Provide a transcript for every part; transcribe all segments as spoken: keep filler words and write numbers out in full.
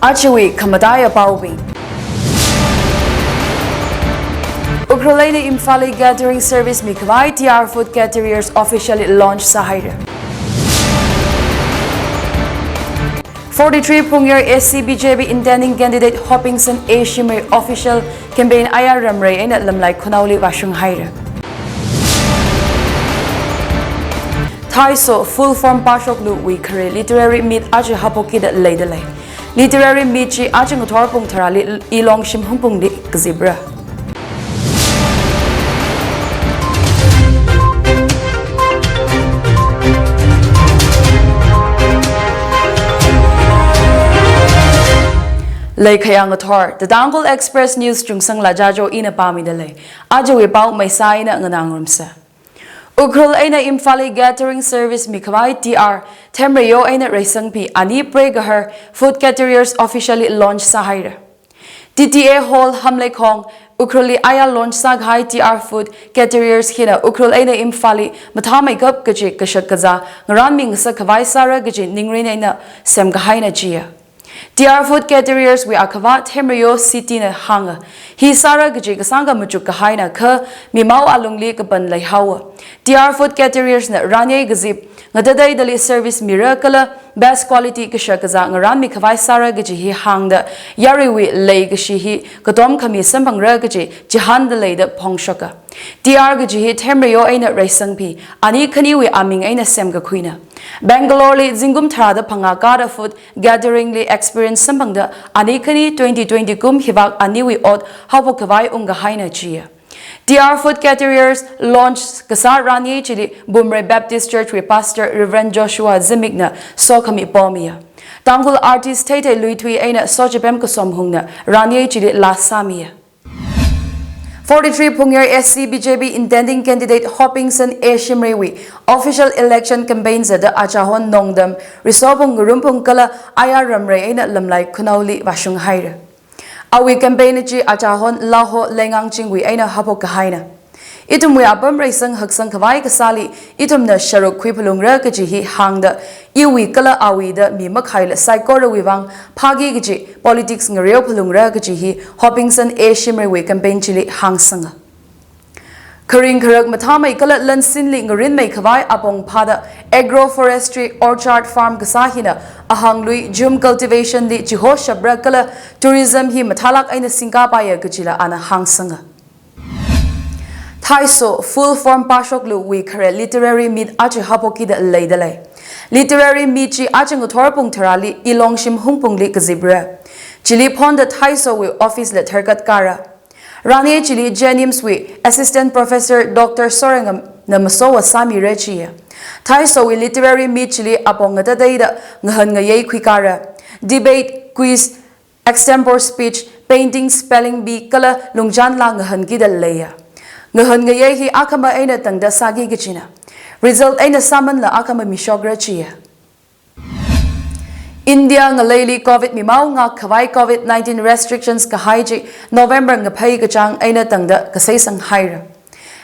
Ajawui khamataiya paobing. Ukhrul eina Imphalli catering service mikhavai T R Food Catering officially launch sāhaira. Forty-three Phungyar S C B J P intending candidate Hopingson A Shimray official campaign ayar ramrei eina Lamlai Khunaoli vāshunghaira. Thaiso full form pāshokluwui khare literary meet aja haophokida leidalei. Literary meet chi aja ngathor pung tharāli Ilongshim Hungpungli kazipra. Leikhayang ngathor, The Tangkhul Express News Chungsang Lajajo ina pāmidalei. Ajawui pao maisa ina nganāngarumsa. Ukhrul eina Imphalli catering service mikhavai T R Themreyo eina Reisangphi ani pregahar Food Catering officially launch sāhaira. T T A Hall Hamleikhong, Ukhrulli ayar launch sākahai T R Food Catering hina Ukhrul eina Imphalli mathāmeikap kaji kashak kazā ngaranmi ngasakkhavai sāra kaji ningrin eina semkahaina jiya. T R Food Catering wui akhava Themreyo City na hānga, hi sāra kaji kasāngkha machuk kahaina kha mimao alungli kapan leihaowa. T R Food Catering na ranyei kazip ngatateidali service mira kala best quality kashak kazā ngaranmikhavai sāra kaji hi hāngda yaruiwui leikashi hi katom khami samphangra kaji chihānda leida phongshoka. T R kaji hi Themreyo eina Reisangphi ani khaniwui aming eina semkakhuina. Bangalore li zingkum tharāda phangā kāda food catering li experience samphangda ani khani twenty twenty kum hivak aniwui ot haophokkhavai ungkahaina jiya. T R Food Catering launch kasā ranyei chili Bumrei Baptist Church wui Pastor Reverend Joshua Zimikna sokhami pomiya. Tangkhul artist theithei Luithui eina Sochipem Kasomhungna ranyei chili laa sāmiya. Forty-three Phungyar S C B J P intending candidate Hopingson A Shimray wui official election campaign zada achahon Nongdam, Risopung, Ngarumphung kala ayar ramrei eina Lamlai Khunaoli vāshunghaira. Awui campaign chi achahon Laho Leingang Chingwui eina haophok kahaina. Ithumwui apam reisang haksangkhavai kasāli ithumna sharuk khuiphalungra kaji hi hāngda, iwui kala awui da mi makhaila saikorawui vang phāki kaji politics ngareophalungra kaji hi Hopingson A Shimray wui campaign chili hāngsanga. Kharing kharak mathāmei kala lansinli ngarinmeikhavai apong phāda agroforestry orchard farm kasā hina ahanglui jhum cultivation li chihoshapra kala tourism hi mathālāk eina singkapaiya kajila ana hāngsanga. Thaiso full form pāshokluwui khare literary meet aja haophokida leidalei. Literary meet chi aja ngathor pung tharāli Ilongshim Hungpungli kazipra. Chili phonda Thaisowui office la tharkat kāra. Ranyei chili JNIMS wui Assistant Professor Doctor Sorangam na masowa sāmira jiya. Thaisowui literary meet chili apong ngatateida ngahān ngayei khuikāra. Debate, quiz, extempore speech, painting, spelling bee kala lungchan laa ngahānkida leiya. Ngahān ngayei hi akhama eina tangda sāki kajina. Result eina sāmanla akhama mishokra jiya. India ngaleili Covid mimao ngakkhavai Covid nineteen restrictions kahai chi November ngaphei kachāng eina tangda kaseisanghaira.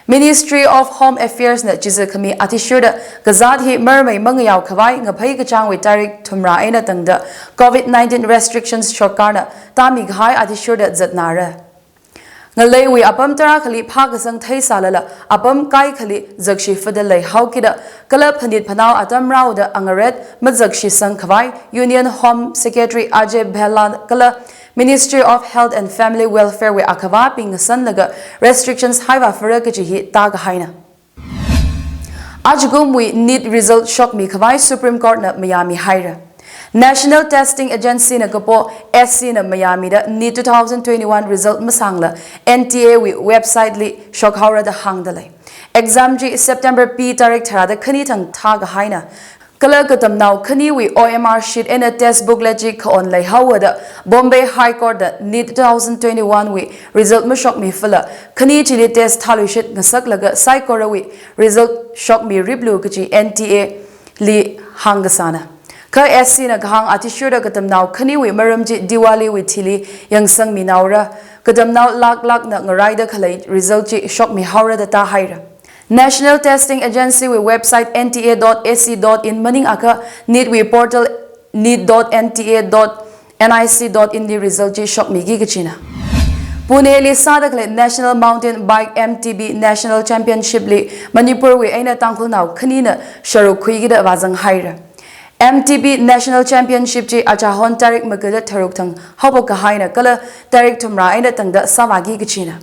Ministry of Home Affairs na chizakhami athishurda kazāt hi marmei mangayaokhavai ngaphei kachāngwui tarik thumrā eina tangda Covid nineteen restrictions sorkarna tāmikahai athishurda zatnara. Ngaleiwui apam tarākhali phākasang theisālala apam kaikhali zakshi fada leihaokida kala phanit phanao atam rāoda angaret mazakshisangkhavai Union Home Secretary Ajay Bhalla kala Ministry of Health and Family Welfare wui akhavābing ngasanlaga restrictions haivāfara kaji hi tākahaina. Ajakumwui NEET result shokmikhavai Supreme Court na mayāmihaira. National Testing Agency na kapo SC na mayāmida NEET two thousand twenty-one result masangla NTA wui website li shokhaora da hāngdalei. Exam chi September pi tarik tharāda khani thang thākahaina. Kala katamnao khaniwui OMR sheet eina test booklet chi khaon leihaowa da Bombay High Court da NEET two thousand twenty-one wui result mashokmifala khani chili test thāluishit ngasaklaga saikorawui result shokmiriplu kaji NTA li hāngkasāna. Kha SC na kahāng athishurda katamnao khaniwui maram chi Diwali wui thili yangsangminaora, katamnao lāklākna ngaraida khalei result chi shokmihaora da tāhaira. National Testing Agency wui website N T A dot A C dot in maningakha NEET wui portal neet dot N T A dot N I C dot in li result chi shokmiki kachina. Pune li sāda khalei National Mountain Bike M T B National Championship li Manipur wui eina Tangkhulnao khanina sharuk khuiki da vāzang haira. M T B National Championship chi achahon tarik maga da tharuk thang haophok kahaina kala tarik thumrā eina tangda sāvāki kachina.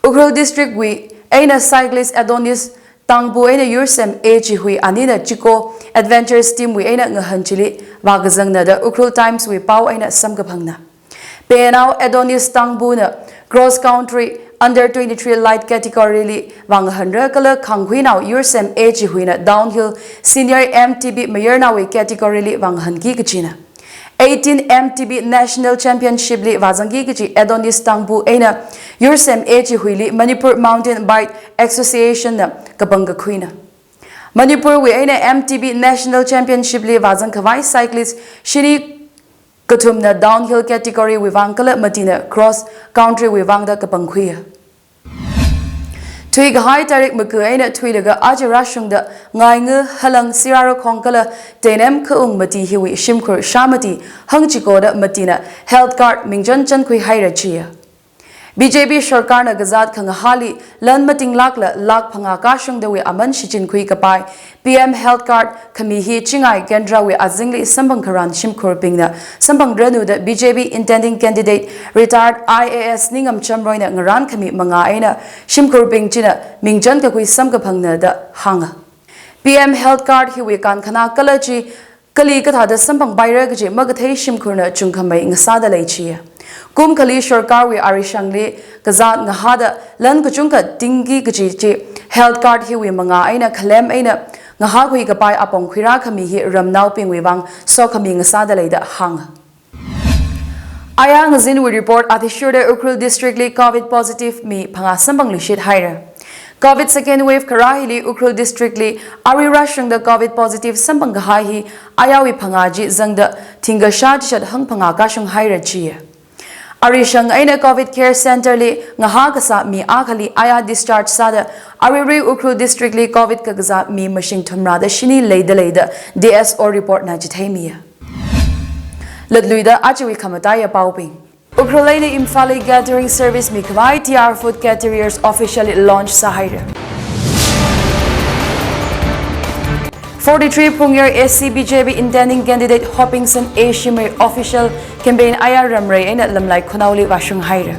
Ukhrul District wui eina cyclist Adonis Tangbu eina Yursem A Chihui anina Chiko Adventures team wui eina ngahān chili vākazangna da Ukhrul Times wui pao eina samkaphangna. Penao Adonis Tangbu na cross country under twenty-three light category li vāngahānra kala khangkhuinao Yursem A Chihui na downhill senior M T B mayarnaowui category li vāngahānki kachina. Eighteen M T B National Championship li vāzangki kachi Adonis Tangbu eina Yursem A Chihui li Manipur Mountain Bike Association na kapangkakhuina. Manipur wui eina M T B National Championship li vāzang khavai cyclist shini kathumna downhill category wui vang kala matina cross country wui vang da kapangkhuiya. Thuikahai tarik maga eina thuilaga aja rāshungda Ngainga, Halang, Sirarakhong kala Teinem khaung mati hiwui shimkhur shāmati hangchiko da matina health card mingchan chankhui haira chiya. B J P sarkarna kazāt khangahāli lan matinglākla lakh phangā kashungdawui aman shichinkhui kapai P M Health Card khami hi Chingai Kendra wui azingli samphang kharan shimkhurbingna samphangranu da B J P intending candidate retired I A S Ningam Chamroina ngarān khami manga eina shimkhurbing china mingchan kakhui samkaphangna da hānga. P M Health Card hiwui kankhana kala chi kali kathāda samphangpaira kaji makathei shimkhurna chungkhamei ngasāda lei chiya. Kum khali sarkarwui arishangli kazāt ngahāda lan kachungkha tingki kaji chi health card hiwui manga eina khalem eina ngahākhui kapai apong khuirā khami hi ramnaobingwui vang sokhami ngasāda lei da hānga. Aya ngazinwui report athishurda Ukhrul District li covid positive mi phangā samphangluishit haira. Covid second wave kharā hili Ukhrul District li arui rāshungda covid positive samphang kahai hi ayawui phangā chi zangda thingkashā chishat hangphangā kashung haira chiya. Arishang eina covid care center li ngahā kasā mi akhali aya discharge sāda aruirui Ukhrul District li covid kakazā mi mashing thumrāda shini leida lei da D S O report na chitheimiya. Latluida ajawui khamataiya paobing. Ukhrul eina Imphal li catering service mikhavai T R Food Caterers officially launch sāhaira. Forty-three Phungyar A C B J P intending candidate Hopingson A Shimray official campaign aya Ramrei eina Lamlai Khunaoli vāshung haira.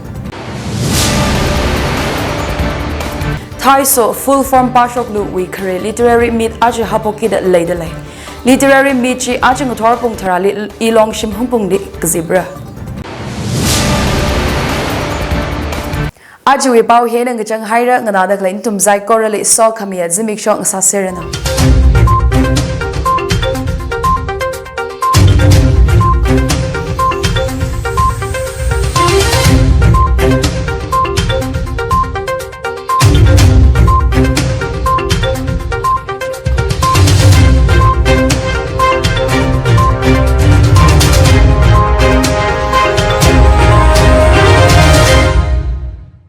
Thaiso full form pāshokluwui khare literary meet aja haophokida leida lei. Literary meet chi aja ngathor pung tharāli Ilong Shimhungpungli kazipra. Ajawui pao hina ngachang haira, nganāda khalei nathum saikorali sokhamiya zimiksho ngasāserranu.